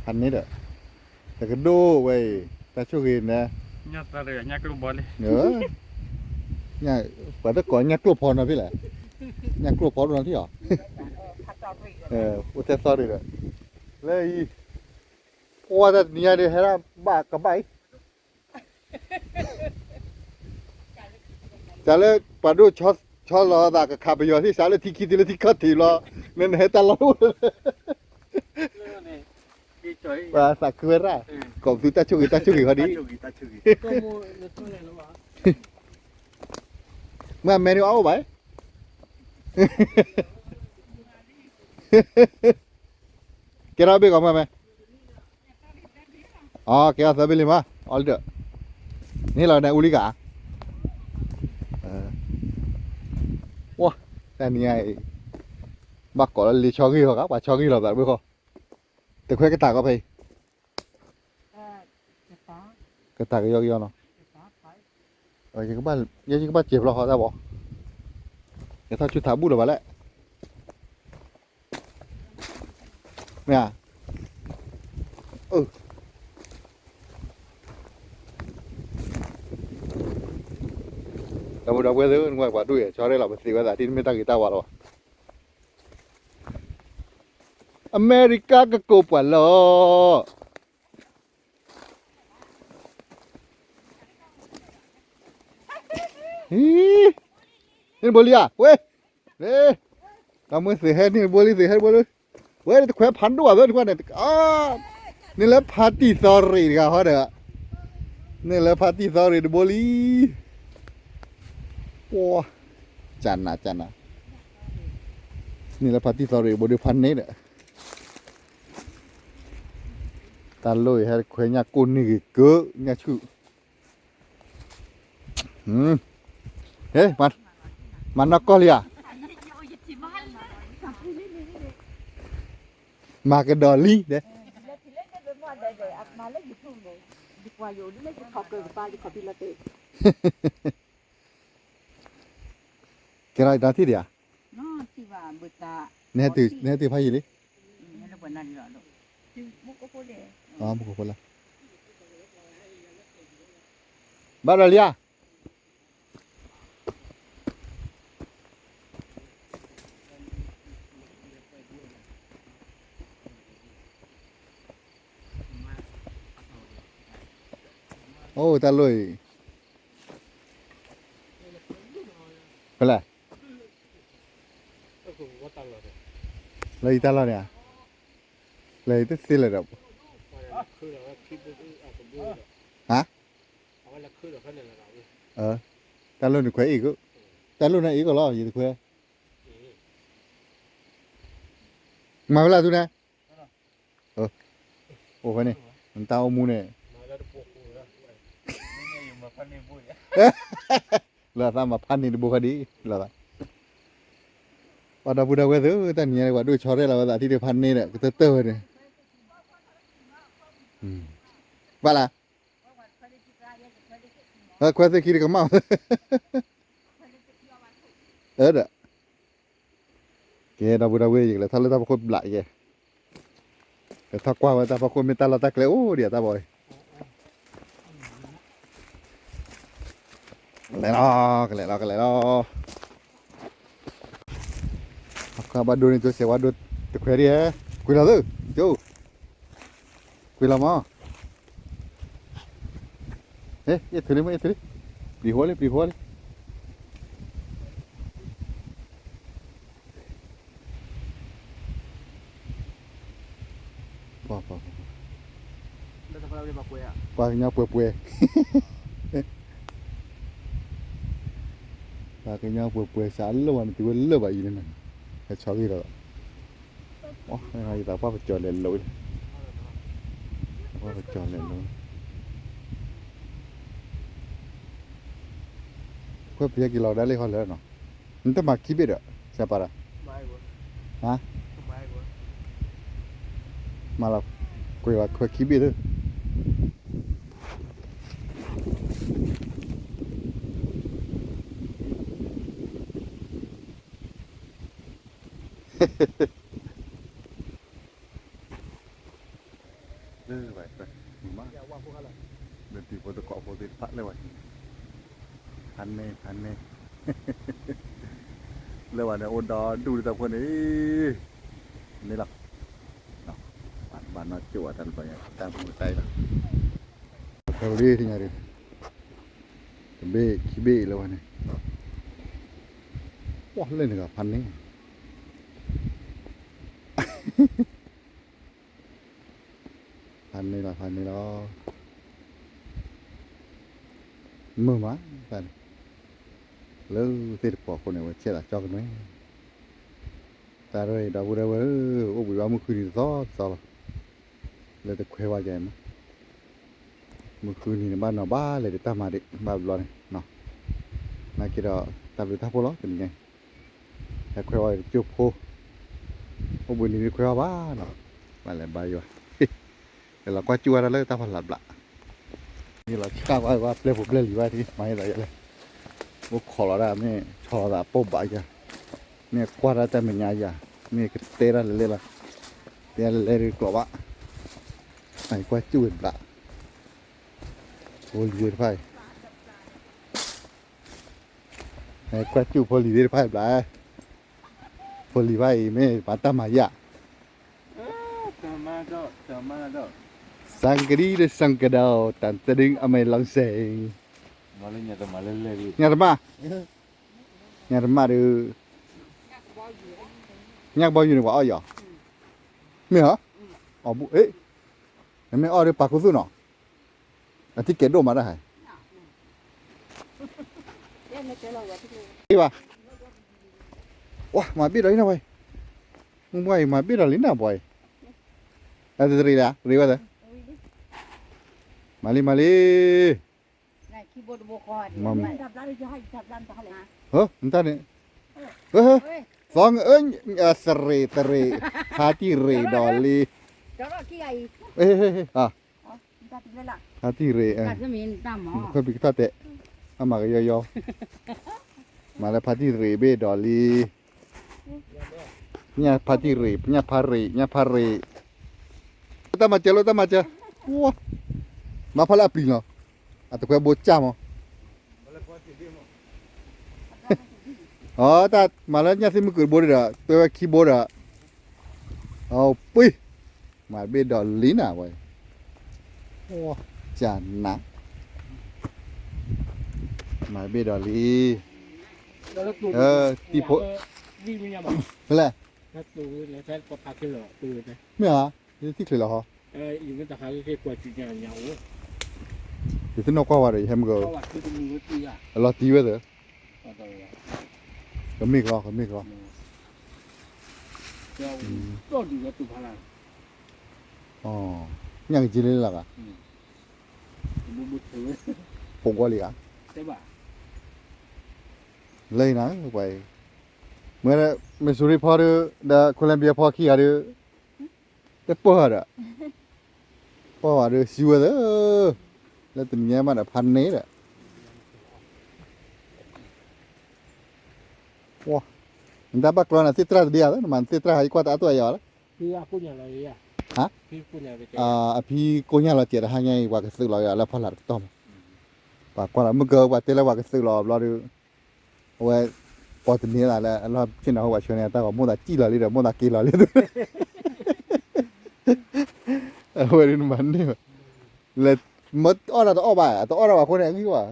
ဖးန့ၣ်ဒီး တကဒိၣ်ဝဲအံၤ တၢ်ဆိၣ်ဂ့ၤန့ၣ် ပှၤတကိးညၣ်ကျိၣ်ဖီနီၤဖဲလဲၣ်, ညၣ်ကျိၣ်ဖီဒိၣ်နီၤထံၣ်အီၤ, အိၣ်ထဲသီဒံးဒီး လၢအံၤ ပှၤတနံၤညါဒ်ဟဲဒၣ်ဘၣ်ကဘၣ်အံၤ တၢ်လၢပှၤဒိၣ်ဆီလီၤသးကခးပယီၤသ့ၣ်စးလၢထံခံတုၤလၢထံခီၣ်ထံးလီၤ, နနဟဲတၢ်လီၢ်အိၣ်လၢ ပှၤသးခုဝဲဒၣ်, ကိးပသူတၢ်ဆိၣ်ဂ့ၤတၢ်ဆိၣ်ဂ့ၤဃီဒ်, မ့ၢ်အမဲန့ၣ်အအိၣ်ဘၣ်, ကဲထီၣ်ဘ့ၣ်ကီးမ့ၢ်မဲ, အကဲထီၣ်သၢဘ့ၣ်လံမး, အီလံဒီး, န့ၣ်လီၤန့ၣ်အူလံဂၤ, ဝါ, တနံၤအံၤ ဘၣ်ကိးလၢလ့ဆီဂ့ၢ်လီၤဂၤ ပှၤဆီဂ့ၢ်လီၤသးတဘျီဃီ, တခွဲကတၢ်ကီဖဲအံၤ ကတၢ်ကယီကယီနီၤ, ယကဘၣ်စဲးဖျီဃီတၢ်ဘီ, ယထီၣ်ဆူထးဘူၣ်လၢၤဘၣ်လဲၣ်, မ့ၢ်ဧါ, ဒီပုၢ်ဒီဝဲၢ်သ့ၣ် နကွၢ်ပှၤဒိၣ်ယဲၢ် ဆီရဲၣ်လီၤ ပသ့ဝဲသးဒ်တမ့ၢ်တၢ်ဂ့ၤတၢ်ဝါလီၤဘၣ်. အမဲရကၤကကိးပှၤလီၤ. ဟံ, န့ၣ်တဘိလံဧါ, ဝဲ, ဒီးမ့ၢ်သုးဟဲန့ၣ်တဘိလံ သုးဟဲတဘိလံ, ဝဲတခွဲးဖးဒိၣ်ဘၣ်သ့ၣ်တခွဲးန့ၣ်, န့ၣ်လၢဖါတံၢ်သီရ့ၣ်တဂၤဟီဒီး, န့ၣ်လၢဖါတံၢ်သီရ့ၣ်တဘိလံ, ပှၤ, ကနၤကနၤ, န့ၣ်လၢဖါတံၢ်သီရ့ၣ်တဘိဒီးဖးန့ၣ်ဒီး တၢ်လိၣ်အံၤဟဲတခွဲညၣ်ကိၢ်န့ၢ်ဂ့ၤကၢ, ညၣ်ဆူၣ်, ဟ့, မၤနီၢ်ကီၢ်လံဧါ, မၤကဒီးလံ, ကဲထီၣ်တၢ်ထံၣ်ဒံးဧါ, နဟဲတုၤဖးယံာ်လံ, မူခိၣ်ဖိလၢ, ဘၣ်ဒီးလံဧါ. အိၣ်တၢ်လိၣ်အံၤ, ဖဲလဲၣ်, လၢယတၢ်လီၢ်န့ၣ်ဧါ, လၢယတသ့လၢၤဒီး, ဟါ, တၢ်လိၣ်န့ၣ်ခွဲးအ့ၣ်က, တၢ်လိၣ်န့ၣ်အ့ၣ်ကီးလီၤ ယတခွဲး, မၤဝဲလၢသုန့ၣ်, အိၣ်ဖဲန့ၣ်, နတၢ်အိၣ်မူန့ၣ်, လၢအသးမၤဖးန့ၢ်တဘိဃီဒံး, လီၤသး, ပှၤဒီပုၢ်ဒီဝဲၢ်သ့ၣ် တၢ်နံၤညါပှၤဒိၣ်ဆီရဲၣ်လီၤဝဲသးထံၣ်တဖးန့ၢ်ဒီး ကတၢၢ်တၢၢ်ဝဲန့ၣ်, ဘၣ်လၢ ခွဲးသ့ၣ်ခံတကမၣ်, အၢဒီး ကဲ ဒီပုၢ်ဒီဝဲၢ် ယကလဲၤထီၣ်လၢတၢ်ဖီခိၣ်ဘျးယဲ, ကထီၣ်ကွၢ်ဝဲတၢ်ဖီခိၣ်မ့ၢ်တၢ်လီၢ်တၢ်ကျဲအိၣ်ဒံးအတၢ်ဘီအံၤ, ကလဲၤလီၤ ကလဲၤလီၤ ကလဲၤလီၤ, အခီဘၣ်ဒိန့ၣ် ကၠိဆဲးဝါဒိတခွဲးဒံး, ကွံာ်လီၤသု, ကၠိ ကွံာ်လီၤမး, အ့ၣ်ထုးလံ မ့ၢ်အ့ၣ်ထုးလံ, ပျံၤဟိလံ ပျံၤဟိလံ, ပှၤကညီပှဲၤပှဲၤ, ပှၤကညီပှဲၤပှဲၤ စးလၢဝဲန့ၣ် တုၤဝဲလၢဘၣ်အံၤန့ၣ်, ဟဲဆီဂ့ၢ်ဒီး ယသးပှၢ်ပကၠီၤလဲၤလိာ်, ပှၢ်ပကၠီၤလဲၤလိာ်, ခွဲးပယီၤက့ၤလီၤဒၣ်လံဟီလၢနီၤ, နတမၤခံဘ့ၣ်ဒီး စၢပၤဒီး, ဟါ, မၤလီၤ, ကွဲးဝဲခွဲးခံဘ့ၣ်လၢ ဟ့ၣ် လၢဝဲမုာ်မး, လၢတံၤဖိသကိးဖိသ့ၣ်တဖၣ်လၢဝဲ, ဖးန့ၢ် ဖးန့ၢ်, လၢဝဲန့ၣ် အိၣ်ဒီဒူၣ်တၢ်ဖိန့ၣ်, န့ၣ်လီၤ, ဘၣ်နီၢ်ကၠိၣ်ဝဲတၢ်တပီၤညါ တၢ်မူတၢ်အံၤလီၤ, ခဲဝဲလံတညါဒုး, တဘ့ၣ်ခံဘ့ၣ်လၢဝဲန့ၣ်, ပှၤလၢန့ၣ်ကဖးန့ၢ် ဖးန့ၢ်လီၤ ဖးန့ၢ်လီၤ, မုာ်မး, တၢ်န့ၣ်, လၢသ့ၣ်တပီၤအဃိန့ၣ် ဝဲဆဲးသးကၠီကနွဲ, တၢ်ရဲၣ်ဒီပုၢ်ဒီဝဲၢ်ဧၢ, အိၣ်ဘှံးဘၣ်မုၢ်ဃုနံၤတသီတသီလီၤ, လၢတခွဲးဝဲယဲမး, မုၢ်ဃုနံၤန့ၣ် ဘၣ်နီၤဘၣ်လဲၤတၢ်မၤဒံး ဘၣ်ဘျီန့ၣ်, နာ်က့ဒီး တၢ်ဘျုးတၢ်ဖှိၣ်လီၤ တနံၤညါအံၤ, ဟဲခွဲးဝဲတကၠိၢ်ဖိ, အိၣ်ဘှံးနံၤတခွဲးဝဲဘၣ်နီၤ, ဘၣ်လဲၤဘါယွၤ, လဲၤလီၤကွၢ်စူၣ်ဝဲဒၣ်လၢတၢ်ဖီလာ်တဘျီ, မ့ၢ်လီၤဆှၣ်ကွၢ်ဝဲပျဲၢ်ဖိပျဲၢ်လံၤဘၣ်ဒ် မၤဟ့ၣ်သးယဲလဲၣ်, အိၣ်ခိးလီၤဒၣ် မ့ၢ်ဆီလီၤသးပိာ်ဘၣ်ယၤ, မ့ၢ်ကွၢ်တၢ်တၢ်မဲာ်ညါယၤ, မ့ၢ်ကတဲဒၣ်လဲၤလဲၣ်လီၤ, တဲဒၣ်လဲၤလဲၣ်ဒ်ကျိးဘၣ်, မၤကွၢ်စူၣ်ဝဲတဘျီ, ဖိလံၤသ့ၣ်တဖၣ်အံၤ ကွၢ်စူၣ်ဖိလံၤသ့ၣ်တဖၣ်အံၤဘျီ, ဖိလံၤတဖၣ်အံၤ မ့ၢ်ပှၤတၢ်မၤယၤ, စကရံဒီးစကဒီး တၢ်တဒုအမဲာ်လီၤစဲး, ညတမၣ်, ညတမၣ်ဒီး, ညၣ်ကဘီယူၤန့ၣ်ပှၤအီၣ်ယီၤ, မ့ၢ်ဧါ, အီၣ်ဘူၣ်, နမ့ၢ်အီၣ်ဒီးပာ်ခူသူၣ်နီၤ, အထံကဲၤဒိၣ်မးတၢ်ဟဲ ဘၣ်, ဝါ မၤဘ့ၣ်ဒီးလံနၤဝဲ, မုၢ်ဘှါအံၤ မၤဘ့ၣ်ဒီးလံနၤဘှါအံၤ, အတရံးလၢ ရံးဝဲသၢ, မၤလံ မၤလံ, မတၢ်န့ၣ်, သီ သရံး သရံး, ဖါတံၢ်ရံးဒီးလံ, ဖါတံၢ်ရံး, ခွဲးပျံၤကထီၣ်တဲာ်, အမၤကယီယီ, မၤလၢဖါတံၢ်ရံးဘ့ၣ်ဒီးလံ, ညၣ်ဖါတံၢ်ရံး ညၣ်ဖါရံး ညၣ်ဖါရံး, တၢ်မၤစၢၤလိၣ်တၢ်မၤစၢၤ, မၤဖီလၢအပျံၤလီၤ, အတခွဲးဘိကၢ်မး, အတၢ်မၤလၢညၣ်သ့ၣ်မုၢ်ကုာ်တဘိန့ၣ်ဒီး တွဲဝဲခံဘိဒီး, အပှ့ၤ, မၤဘ့ၣ်ဒီးလံနၤဝဲ, ကနး, မၤဘ့ၣ်ဒီးလံ, တံၤဖိ, ဖဲလဲၣ်, မ့ၢ်ဧါ, ယထံၣ်ချ့လီၤဟီ, ယသ့ၣ်နီၣ်ကွၢ်ဝဲဒီး ယဟဲမုၢ်က, အလီၤတံၢ်ဝဲသၢ, ကမ့ၢ်ကလီ ကမ့ၢ်ကလီ, ညၣ်ကက့ၤလၢလၢဂၤ, ဖိကွၢ်လံဧါ, လၢနၤ, ပှၤအံၤ, မ့ၢ် Missouri ဖီဒီး ဒီး Columbia ဖီခံဂၤဒီး, တပၢၢ်ဒီး, ပၢၢ်ဝဲဒီးစံးဝဲသၢ, လၢတနံၤညါမးဒီးဖးန့ၢ်ဒီး, နတၢ်ဘၣ်ကျီနၤသ့ၣ်တြၢ်တဒ်ဧါ, နမၤနသ့ၣ်တြၢ်ဟး ယကွၢ်တအါတိၢ်အယၤလၢ အဖံကိညၢ်လီၤစဲးတဟါညါအံၤ ပှၤကသုးလီၤယၤလၢဖီလာ်တကတီၢ်မး, ပှၤကွၢ်လီၤမုၢ်က, ပှၤတဲလၢပှၤကသုးလီၤဘျီဒီး, အဝဲ, ပှၤတန့ၢ်သးလၢအလီၢ်ဆ့ၣ်နီၤဟိပှၤဆှၢန့ၢ်တၢ်ဂီၤ မိၣ်သးကံၣ်လီၤလံဒီး မိၣ်သးက့ၤလီၤလံ, အဝဲဒၣ်နမၤန့ၢ်ဘၣ်, လဲၤ, မ့ၢ်အီၣ်တၢ်တအီၣ်ဘၣ် အတအီၣ်တၢ်ဘၣ်အဃိန့ၣ် အဂံၢ်ဘၣ်,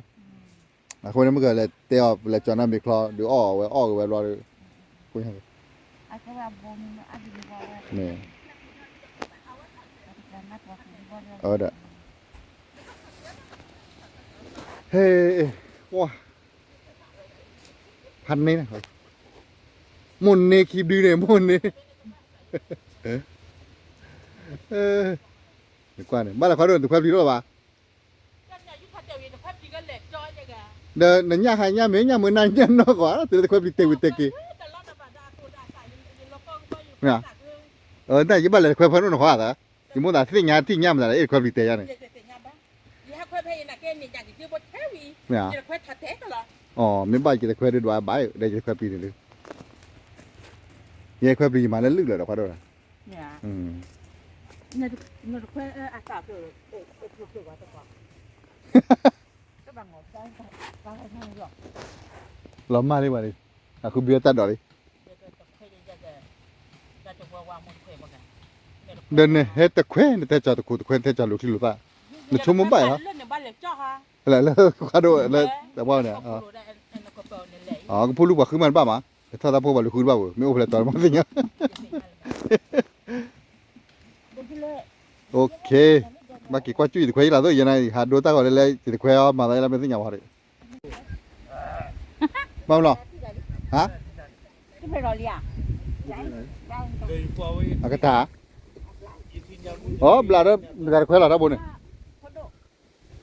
အဃိန့ၣ်မ့ၢ်ကလဲၤတဲအီၤ လဲၤကၠီၤနၢ်မ့ၤချီ ဒုးအီၣ်ဝဲအီၣ်က့ၤဝဲဘျီဒီး, မ့ၢ်, အဝဲဒၣ် ဟဲ, ဝါ, ဖးန့ၢ်, မိၢ်န့ၢ်ခံဘျုးန့ၣ် မိၢ်န့ၢ်, နကွၢ်န့ၣ် ဘၣ်လဲၤခွါဒိၣ်န့ၣ် တခွဲပျံၤတအိၣ်လၢၤဘၣ်, ဒီးနညၣ်ဟါညၣ်မ့ၢ်ညၣ်မ့ၢ်နၤညၣ်နီၢ်ကီး တုၤလၢတခွဲပျံၤတဲာ်ဝံၤတဲာ်က့ၤ, မ့ၢ်, တၢ်ယဘၣ်လဲၤတခွဲဖဲန့ၣ်နခွါသး, ယမိၣ်သးသ့ၣ်ညါထံၣ်ညါမတၤလဲၣ် အဲၣ်တခွဲပျံၤတဲာ်ယါန့ၣ်, မ့ၢ်, အီၤ မ့ၢ်ဘၣ်ယတခွဲဒုးဒွးဘၣ် ဒီးယတခွဲပျံၤန့ၣ်ဒုး, ယဲခွဲပျံၤယမၤလၢလုၢ်လၢာ်ဒီးခွါဒိၣ်လီၤ, နတခွဲအသးဖျိ လီၤမၢ်လံဘၣ်လံ, အဃုဘံအတၢ်ဒိးလံ, ဒီးနဟဲတခွဲ နတဲကၠီတခိၣ်တခွဲ နတဲကၠီလိာ်ချံလိာ်သး, နဆိကမိၣ်ဘၣ်လီၤ, လၢလၢခွါဒိၣ်လၢတဘၣ်န့ၣ်, ကဖိလူပှၤဃုမးတဘၣ်မး, ထီၣ်သးဖိပှၤလူၤဃုတဘၣ်ဝဲ မ့ၢ်အိၣ်ဖဲလဲၣ်တီၤမးသ့ၣ်ညါ OK, ဘၣ်က့ၤကွၢ်ကၠူၣ်ယတခွဲယလီၤသိး ယနဟးဒိတၢ်ဂီၤလၢလဲၣ် ယတခွဲအီၤမၤသးယလၢမ့ၢ်သ့ၣ်ညါဝဲဒီး, ဘၣ်မလီၤ, ဟါ, အကတၢၢ်, အိ ဘျးဒီး နတခွဲလီၤတၢ်ဘိန့ၣ်,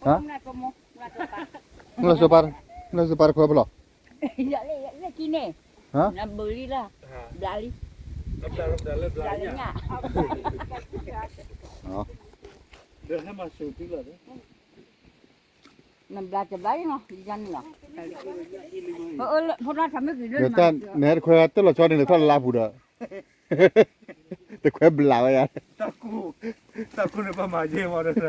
ဟါ, မုၢ်လၢစိပၢ်, မုၢ်လၢစိပၢ်တခွဲပလီၤ လၢကံန့ၣ်, နဘုလံလၢ, ဘျးလံ, ဘျးလံညါ, နဘျးတဘျးလံနီၤ, ယန့ၣ်လီၤ, ဖိဒၣ်ထမ့ၢ်က့ၤလၢ, နဟဲတခွဲတၢ်လီၤဆီန့ၣ် နထီၣ်လၢလါပူၤဒီး, တခွဲဘျးဝဲယါ တၢ်ကိၢ်န့ၣ်ဘၣ်မၤယဲမးဒီး,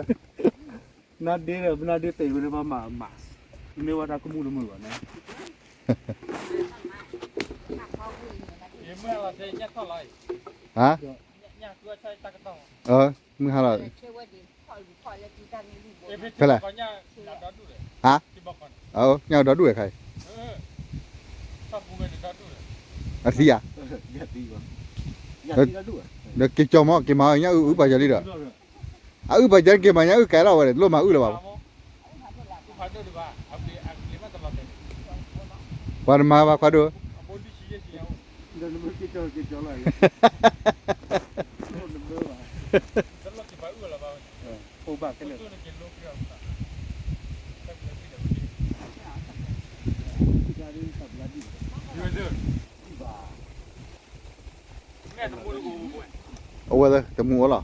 နါဒ့ဒီး နါဒ့သ့ၣ်ဝဲန့ၣ်ဘၣ်မၤမး, မ့ၢ်ဝဲတၢ်ကမူၣ်တမုာ်ဘၣ်န့ၣ်, ဟါ, မုၢ်ဟါလီၤ, ဖဲလဲၣ်, ဟါ, ညၣ်ဒီဒူၣ်ဝဲခါအံၤ, အသံဧါ, ဒီးက့ၤကၠီမး က့ၤမၤညၣ်အုၣ်ပာ်ယီၤလံဒီး, အအုၣ်ပာ်ယီၤက့ၤမၤညၣ်အုၣ်ကဲလီၤဝဲ တလိၣ်မၤအုၣ်လၢၤဘၣ်, ပှၤတမၤဘၣ်ခွါဒိၣ်, အဝဲတမူအိၣ်လီၤ,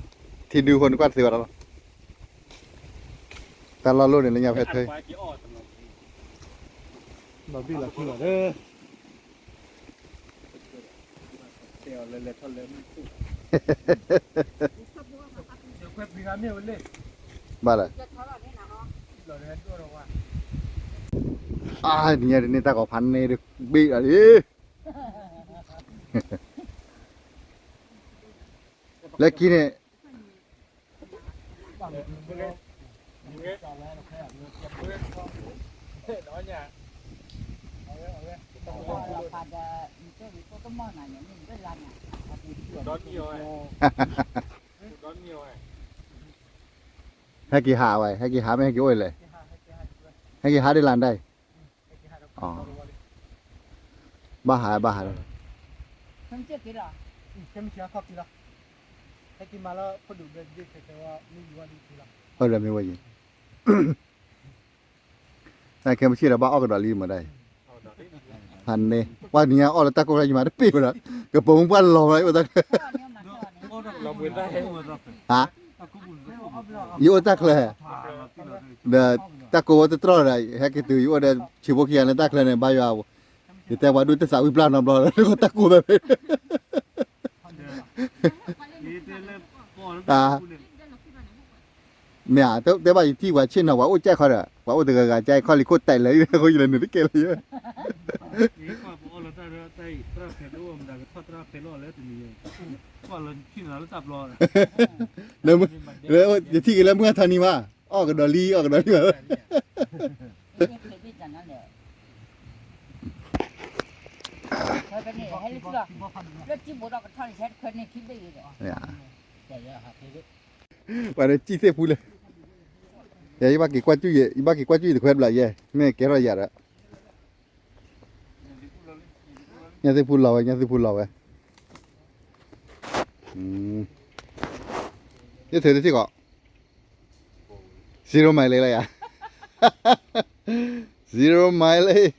ထံဒုဃိနကွၢ်တသ့ဝဲဒၣ်လီၤ, တၢ်လီၢ်လိၣ်န့ၣ်လၢညါဖဲထွဲ, လီၤဘံၣ်လီၤခံလီၤလၢ ဘၣ်လၢ, အါ နံၤညါတန့ၢ်တၢ်ကီၤဖးန့ၣ်တဘ့ၣ်လီၤလံ, လၢခံန့ၣ် ဟဲက့ၤဟးဝဲ ဟဲက့ၤဟးမ့ၢ်ဟဲက့ၤအိၣ်လဲၣ်, ဟဲက့ၤဟးဒ်လၢ်ဒၣ်အံၤ, ဘၣ်ဟး ဘၣ်ဟး, ဟဲက့ၤမၤလၢဖိဒိၣ်ဘျဲၣ်ဒ့ခဲခဲဝဲမ့ၢ်ယူၤဝဲဒ်လီၤ, ဟဲဒီးမ့ၢ်ဝဲယံၤ တၢ်ခဲမုၢ်ဆ့ၣ်ဒီးဘၣ်အီၣ်ကဒီးလံမးဒၣ်အံၤ, ဖးန့ၢ် ပှၤနံၤညါအီၣ်လၢတၢ်ကိၢ်လၢယမၤတပ့ၢ်ဝဲဒီး ကပိာ်မုၣ်ပှၢ်လီၤဝဲ အိၣ်တၢ်ချၢ, ဟါ, ယအိၣ်တၢ်ချၢ, ဒီးတၢ်ကိၢ်ဝဲတတြီၢ်ဒီး ဟဲက့ၤတုၤယအိၣ်ဒီး ဆံးဖိခံဂၤန့ၣ် တၢ်ချၢန့ၣ် ဘါယွၤ, ယတဲပှၤဒိၣ်တသးဝံၣ်ပျၢ်နီတဘျီ တၢ်ကိၢ်သးဖဲ မ့ၢ်ဧါ, တဲဘၣ်ယထံၣ်ပှၤဆ့ၣ်နီၤ ပှၤအိၣ်ကဲခီဒီး ပှၤအိၣ်တဂၤဂၤကဲခီလံၤခိၣ်တဲာ်လၢ ဃိယလဲၤနုာ်တကဲလၢၤ, ယထံၣ်က့ၤလၢမုၢ်ထီၣ်နံၤမး အီၣ်ကဒီးလံ အီၣ်ကဒီးလံမး ပှၤဒီးကံၣ်သ့ၣ်ဖူလဲၣ်, ယဘၣ်က့ၤကွၢ်ကၠူၣ်ယဲ ယဘၣ်က့ၤကွၢ်ကၠူၣ်ယဲ တခွဲဘျးယဲ မ့ၢ်ကဲထီၣ်ယၤဒီး ညၣ်သ့ၣ်ဖူလီၤဝဲ ညၣ်သ့ၣ်ဖူလီၤဝဲ, ယထုးတထံၣ်ကီး zero mileage လၢယၤ zero mileage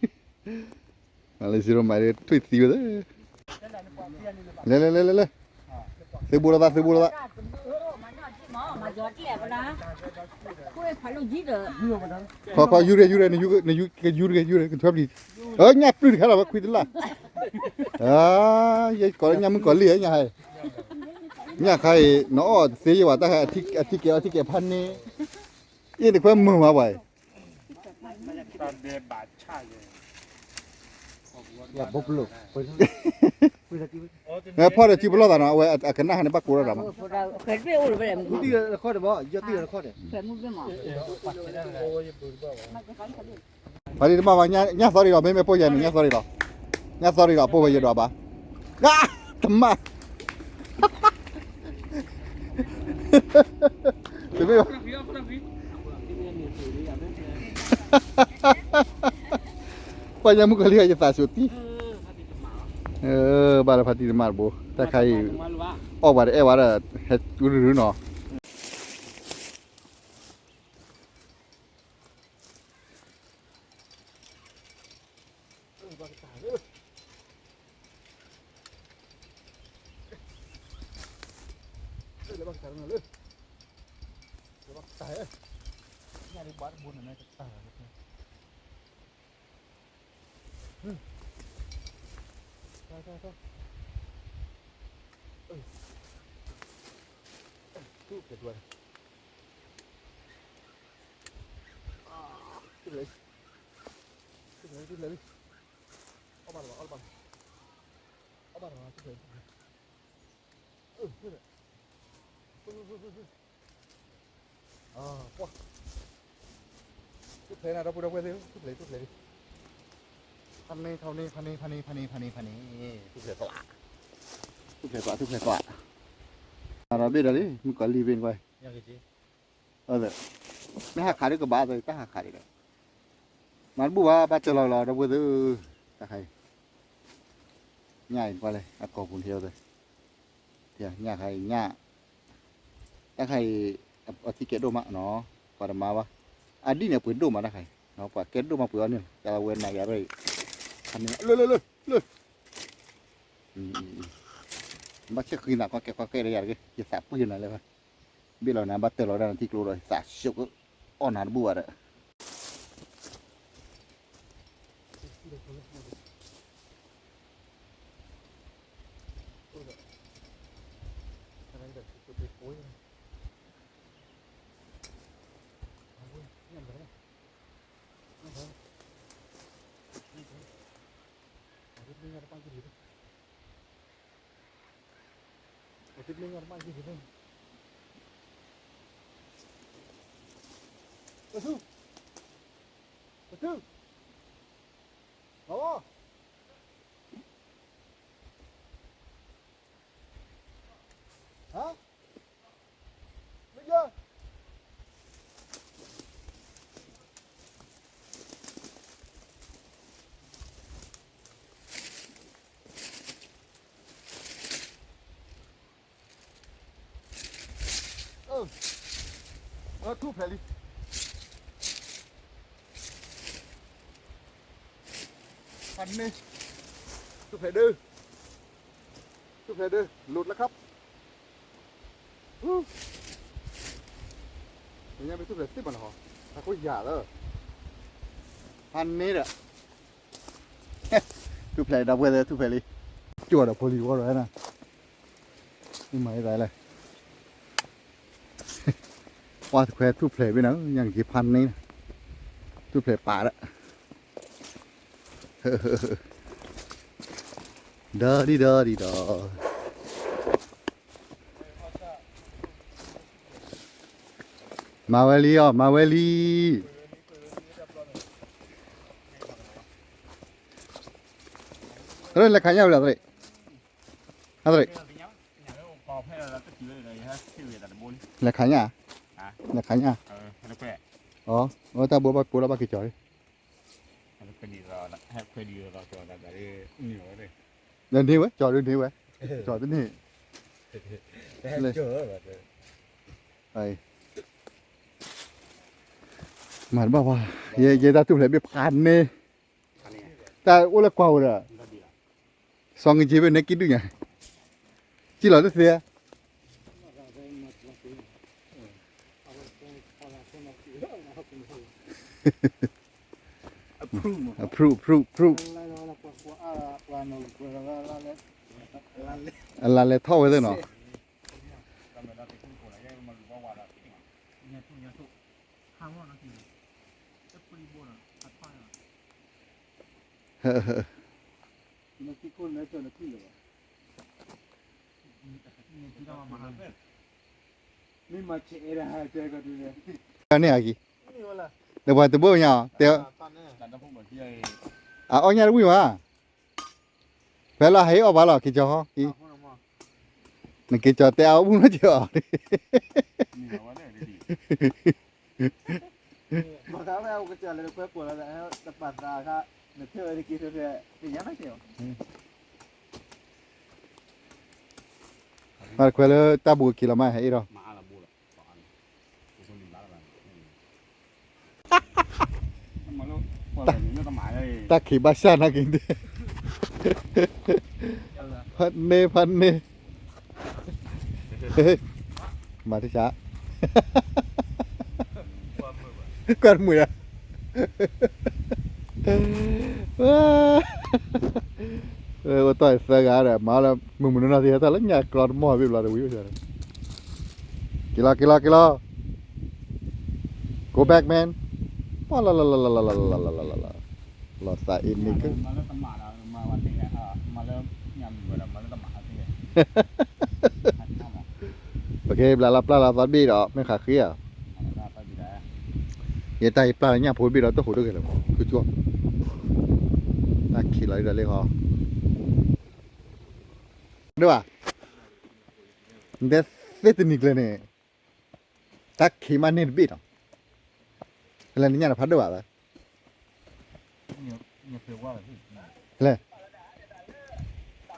မ့ၢ်လၢ zero mileage ထွံၣ်သံဝဲ, လဲၤလဲၤလဲၤလဲၤလဲၤ, သုးဘူးလိာ်သး သုးဘူးလိာ်သး, ခွါခွါ ယူၤတဂ့ၤ ယူၤတဂ့ၤ နယူၤတဂ့ၤ ယူၤတဂ့ၤ ကထွဲပျံၤ, အၢ ညၣ်ပျုၢ်တခါလီၤ ဝဲခွံတလၢ်, ယကိးလၢညၣ်မုၣ်ကီၤလံၢ် ညၣ်ဟဲ, ညၣ်ခါအံၤ နအီၣ်တသ့ယဲဘၣ် တၢ်ခါ အထံကဲးအီထံကဲးဖးန့ၣ်, အ့ၣ်တခွဲမုာ်မးပှၤအံၤ, ဖီၣ်ဒီးစုပလီၢ်သးနီၤ အဝဲအကနၣ်ဟါန့ၣ်ဘၣ်ကိးထီၣ်တၢ်မး, ဖးဒံတမၣ်ဘၣ် ညၣ်သီဒံးလီၤ မ့မ့ၢ်ပိၢ်ယၤန့ၣ် ညၣ်သီဒံးလီၤ, ညၣ်သီဒံးလီၤ ပိၢ်ဝဲယဒွးဘၣ်, တမၣ် တမ့ၢ်ဘၣ်, ပှၤညါမုၣ်ကီၤလံၢ်ယသးစူၤတံၢ်, ဘၣ်လၢဖါတံၢ်တမၣ်တဘိ တၢ်ခါအံၤ, အီၣ်ဝဲတအဲၣ်ဝဲဒီး ဟဲတုၤရုနီၤ ထူၣ်ဖျဲးနၤ ဒီပုၢ်ဒီဝဲၢ်သ့ၣ်, ထူၣ်ဖျဲး ထူၣ်ဖျဲးလံ, ဖးန့ၢ် ထီၣ်န့ၢ် ဖးန့ၢ် ဖးန့ၢ် ဖးန့ၢ် ဖးန့ၢ်, ထူၣ်ဖျဲးသး, ထူၣ်ဖျဲးသး ထူၣ်ဖျဲးသး, အဒီးဘ့ၣ်ဒီးလံ မုၣ်ကီၤလံၢ်ဘ့ၣ်နကွၢ်, မ့ၢ်ဟးခးဒ်ကဘၣ်သၢ တၢ်ဟးခးဒ်ဒီး, မၤတဘူၣ်ဘၣ် ဘၣ်တၢၢ်လီၤလီၤ ဒီပုၢ်ဝဲၢ်သ့ၣ်, တၢ်ခါအံၤ, ညၣ်အံၤနကွၢ်လဲၣ် အကိာ်ပူၤန့ၣ်ဟဲဝဲသၢ ညၣ်ခါအံၤ ညၣ်, တၢ်ခါအံၤ အထံကဲဒိၣ်မးနီၤ, ပှၤတမၤဘၣ်, အဒံၣ်န့ၣ် အပှ့ၤဒိၣ်မးတၢ်ခါအံၤ, ပှၤကဲဒိၣ်မးပှ့ၤအီၣ်န့ၣ်လီၤ, တၢ်လၢဝဲနၤယၤရဲၣ်အံၤ, ဖးန့ၢ် လၢ လၢ လၢ လၢ, ဘၣ်ဆဲးဃံနၤကီကဲကီကဲဒီးယၤတဂ့ၤ, ယသးပှ့ၤနၤလၢ, ဘ့ၣ်လီၤနၤ ဘၣ်တၢၢ်လီၤဒၣ်နထံကျိဒီး ယသးစူၤက အီၣ်နၤတဘူၣ်ဘၣ်ဒီး ထူၣ်ဖျဲးလံ, ဖးန့ၢ်, ထူၣ်ဖျဲးဒၢ, ထူၣ်ဖျဲးဒၢ လိာ်လၢခါ, ညါမ့ၢ်ထူၣ်ဖျဲးသ့ၣ်မးလီၤ, ဟးခိၣ်ယၤလၢ, ဖးန့ၢ်ဒီး ထူၣ်ဖျဲးဒီပုၢ်ဝဲၢ်သ့ၣ် ထူၣ်ဖျဲးလံ, ကၠီၣ်ဒီးဖိလံၤဝီဒီးနၤ, မၤယသးလဲၣ်, ပှၤတခွဲထူၣ်ဖျဲးဘ့ၣ်နၤ ညါက့ၤဖးန့ၢ်, ထူၣ်ဖျဲးပာ်ဒီး, ဒီဒံၣ်ဒီဒံၣ်ဒီး မၤဝဲလံအီၤ မၤဝဲလံ, သရၣ်လဲၤခးညၣ်ဝဲလၢသရၣ်, သရၣ်, လဲၤခးညၣ်, လဲၤခးညၣ်, အဝဲတၢ်ဘိဘၣ်ကိးလီၤဘၣ်က့ၤကၠီၤလံ, ဒီးန့ၢ်ဝဲ ကၠီၤဒုးန့ၢ်ဝဲ, ကၠီၤတန့ၢ်, မၤတဘၣ်ဝဲ, ယဲယဲတၢ်ထူၣ်ဖျဲးဘ့ၣ်ဖးန့ၢ်, တၢ်အိၣ်လၢကွၢ်ဝဲဒီး, စီၤငက့ဘ့ၣ်နဲကံဒုၣ်ညါ, ကံလီၤတသ့ဧါ approve approve approve, အလါလဲၤထီၣ်ဝဲသ့ၣ်နီၤ, န့ၣ်အကံ, ဒီးပှၤတဘိညါ, တဲ, အအီၣ်ညၣ်တဝံၣ်ဘၣ်, ဖဲလီၤဟဲအီၣ်ဘၣ်လီၤ က့ၤကၠီၤဟီ, နက့ၤကၠီၤတဲအီၣ်မူနီၢ်ကၠီၤအီၤ, မၤသးဝဲအိၣ်ကစၢ်လၢတခွဲးပိာ်လီၤ, တပာ်သးအခါ, နထၢၣ်ဝဲတက့ၢ်, မၤတခွဲးလၢတၢ်ဘူးက့ၤလီၤမး ဟဲအ့ၣ်ဒီး တၢ်ခံးဘၣ်ဆၣ်နာ်က့ၤ, ဖးန့ၢ်ဖးန့ၢ်, မၤတၢ်ဆါ, ကွၢ်တမုာ်ယၤ, အိၣ်တီၢ်သၢဂၤဒီး မၤလၢ မုၢ်မုၢ်နီၢ်နီၢ်သ့ၣ် တၢ်လၢညၣ်ကြီတမီၢ်ဘ့ၣ်ဘျီတဝံၤ, က့ၤလီၤ က့ၤလီၤ က့ၤလီၤ, Go back man, ပှၤလီၤလီၤလီၤလီၤလီၤလီၤလီၤလီၤလီၤလီၤလီၤ, လီၤသးအ့န့ၣ်က, ပက့ၤဘျးလီၤပျၢ်လီၤသီတဘ့ၣ်ဒီး မ့ၢ်ဃးဃ့ဧါ, ယတၢ်ယပျၢ်လၢညၣ်ဖိတဘ့ၣ်ဒီးတဟိးဒိၣ်က့ၤလၢၤမး ကကၠီ, တၢ်ခံးလီၤဒ်ဒီးလံဟီ, ဒိၣ်ဧါ, နတဲသ့တနံၤကျၢၤန့ၣ် တၢ်ခံးမးန့ၢ်တဘ့ၣ်နီၤ, ဖဲလဲၣ်နညၣ်တဖးဒိၣ်ဘၣ်, ဖဲလဲၣ်,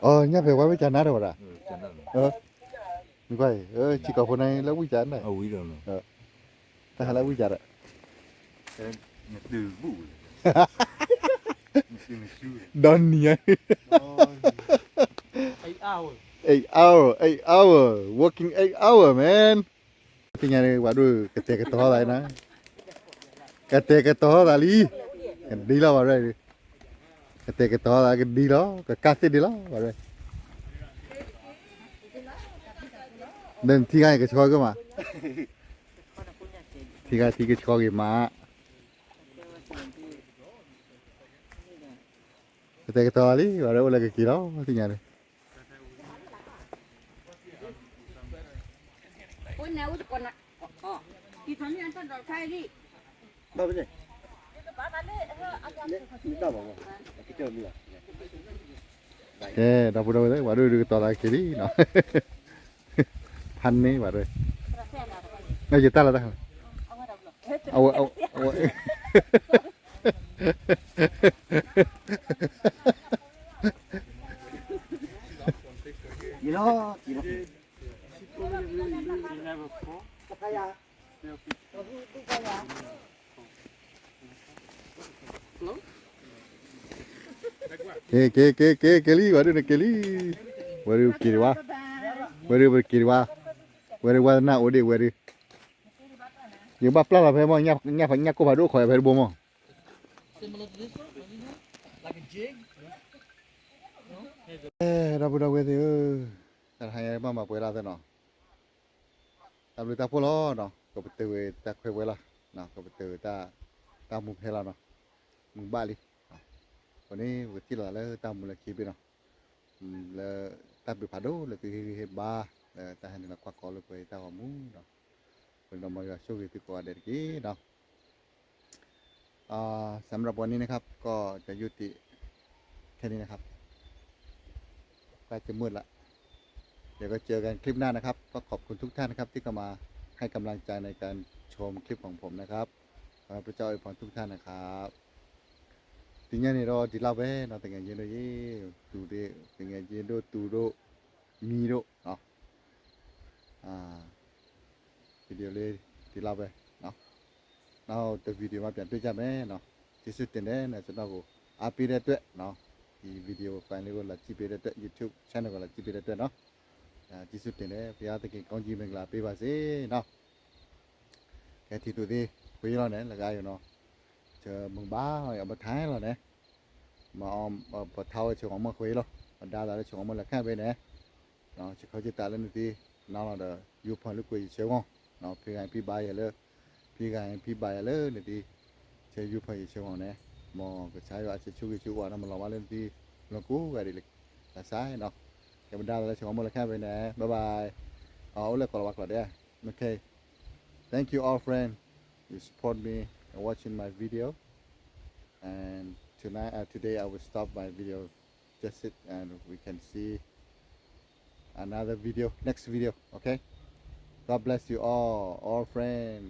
အညၣ်ဖဲဝါဝံၣ်ကနါဒီးဝဲဒၣ်, မ့ၢ်ကွၢ်အံၤ ဆံးကိာ်ဖိန့ၣ်လၢဝံၣ်ကနါ, တၢ်ဟဲလၢဝံၣ်ကဒီး, ဒီနံၤ, eight hour, eight hour, eight hour, working eight hour man. သ့ၣ်ညါန့ၣ် ပှၤဒိၣ်ကတဲာ်ကတီၤသးနၤ, ကတဲာ်ကတီၤသးလံ, ကဒ်လီၤဘၣ်ရဲၣ်, ကတဲာ်ကတီၤသးကဒ်လီၤ ကကၢ်သ့ၣ်ဒ်လီၤဘၣ်ရဲၣ်, ဒီးနထံဂၤန့ၣ်ကဆှီကမး, ထံဂၤထံကဆှီက့ၤမး, ကတဲာ်ကတီၤသးလံ ဘၣ်ရဲၣ် အိၣ်လၢကက့ၤလီၤ သ့ၣ်ညါန့ၣ် ကဲ ဒီပုၢ်ဒီဝဲၢ်သ့ၣ် ပှၤဒိၣ်ဒုးကတီၤသးက့ၤလံနီၤ, ဖးန့ၢ်ဘၣ်ဒိၣ်, ယတၢ်လီၤတၢ်, အဝဲ, အဝဲ, က့ၤ က့ၤ က့ၤ က့ၤ က့ၤလံ ဝဲဒုးန့ၣ်က့ၤလံ, ဝဲဒုးက့ၤဒံးဝဲ, ဝဲဒုးက့ၤဒံးဝဲ, ဝဲဒုးဝဲသနၢ်အိၣ်ဒံးဝဲဒုး, ယကဘၣ်ပျၢ်လီၤဖဲမ့ၢ် ညၣ်ကိၢ်ဖးဒိၣ်ခိးဖဲတဘိမ့ၢ်, ဒီပုၢ်ဒီဝဲၢ်သ့ၣ်ဧၢ, တၢ်တဟါညါဘၣ်မၤပှဲၤလၢ်သ့ၣ်နီၤ တၢ်ဘျုးတၢ်ဖှိၣ်လီၤနီၤ, ကပတုာ်ဝဲတၢ်ခွဲးဝဲလီၤ, ကပတုာ်ဝဲတၢ်မူဖဲလီၤနီၤ, မုာ်ဘၣ်လံ, အဃိန့ၣ် ပကထံၣ်လိာ်သးလၢတၢ်မူလၢခံဘ့ၣ်နီၤ, လၢတၢ်ဘျုးဖးဒိၣ်လၢသုဟ့ၣ်ဂံၢ်ဟ့ၣ်ဘါ, လၢတၢ်ဟဲနုာ်လီၤကွၢ်ကီလၢပှဲၤတၢ်ဂီၤမူဒီး, ပဒီမါယွၤဆိၣ်ဂ့ၤသုကိးဂၤဒဲးတက့ၢ်နီၤ. อ่า สำหรับวันนี้นะครับ ก็จะยุติแค่นี้นะครับ ใกล้จะมืดละ เดี๋ยวก็เจอกันคลิปหน้านะครับ ก็ขอบคุณทุกท่านนะครับ ที่เข้ามาให้กำลังใจในการชมคลิปของผมนะครับ ขอให้พระเจ้าอวยพรทุกท่านนะครับ တနံၤညါန့ၣ်ဒီး ဒ်လီၤဝဲနီၤ သူငယ်ချင်းတို့ရေ, သူငယ်ချင်းတို့ သူတို့ မံၤတို့နီၤ, အာ ဗီဒီယိုလေးဒီလောက်ပဲနော်, နောက်တစ်ဗီဒီယိုမှာပြန်တွေ့ကြမယ်နော်, ကျေးဇူးတင်တယ်နော် ကျွန်တော့်ကိုအားပေးတဲ့အတွက်နော်, ဒီဗီဒီယိုဖိုင်လေးကိုလာကြည့်ပေးတဲ့အတွက် YouTube channel ကိုလာကြည့်ပေးတဲ့အတွက်နော်, ကျေးဇူးတင်တယ်, ဘုရားသခင်ကောင်းကြီးမင်္ဂလာပေးပါစေနော်. ကဲ ထံၣ်သူၣ်သ့ ခွေးလီၤန့ၣ် လဂါယိၤနီၤ, ဆၢမုၢ်ဘါအီၤမထါလီၤန့ၣ်, မၤအီၤပထါဝဲဆၢဂီၤမုၢ်ခွေးလီၤ, ပဒါသးလၢဆၢဂီၤမုၢ်လၢခဲဘ့န့ၣ်, ဆၢခီၣ်ကၠံတၢ်လၢနုၢ်သံနီၤလီၤဒီး ယိၤဖီၣ်လၢကွံာ်ယဆၢဂီၢ် ဖံဂၤဖံဘါယၤလၢ, ဖံဂၤဖံဘါယၤလၢနသံ, ဆၢယူၢ်ဖီယဆၢမီၤန့ၣ်, မ်ကစၢ်ယွၤအဆၢဆိၣ်ဂ့ၤဆၢဝါနီၤ မၤလီၤဘၣ်လၢနသံ, လီၤကိးဂၤဒဲးလၢ, တၢ်ဆါနီၤ, ကဲပဒါသးလၢဆၢမီၤမိၢ်လၢခဲအံၤန့ၣ် bye bye, အိၣ်လၢကိၤလၤဝါကျိာ်ဒဲး, okay, thank you all friend, you support me and watching my video, and tonight, uh, today I will stop my video, just it and we can see another video, next video, okay? God bless you all, all friend.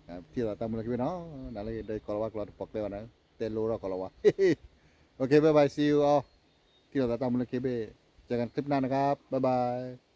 ထံၣ်လိာ်သးတၢ်မူလၢခံဘ့ၣ်နီၤ, နၤလၢဒီးကိၤလၤဝါကျိာ်တပိာ်ကျဲဘၣ်န့ၣ်, တဲလိာ်ဒီးကိၤလၤဝါ, okay, bye bye, see you all. ထံၣ်လိာ်သးတၢ်မူလၢခံဘ့ၣ်, เจอกันคลิปหน้านะครับ, bye bye.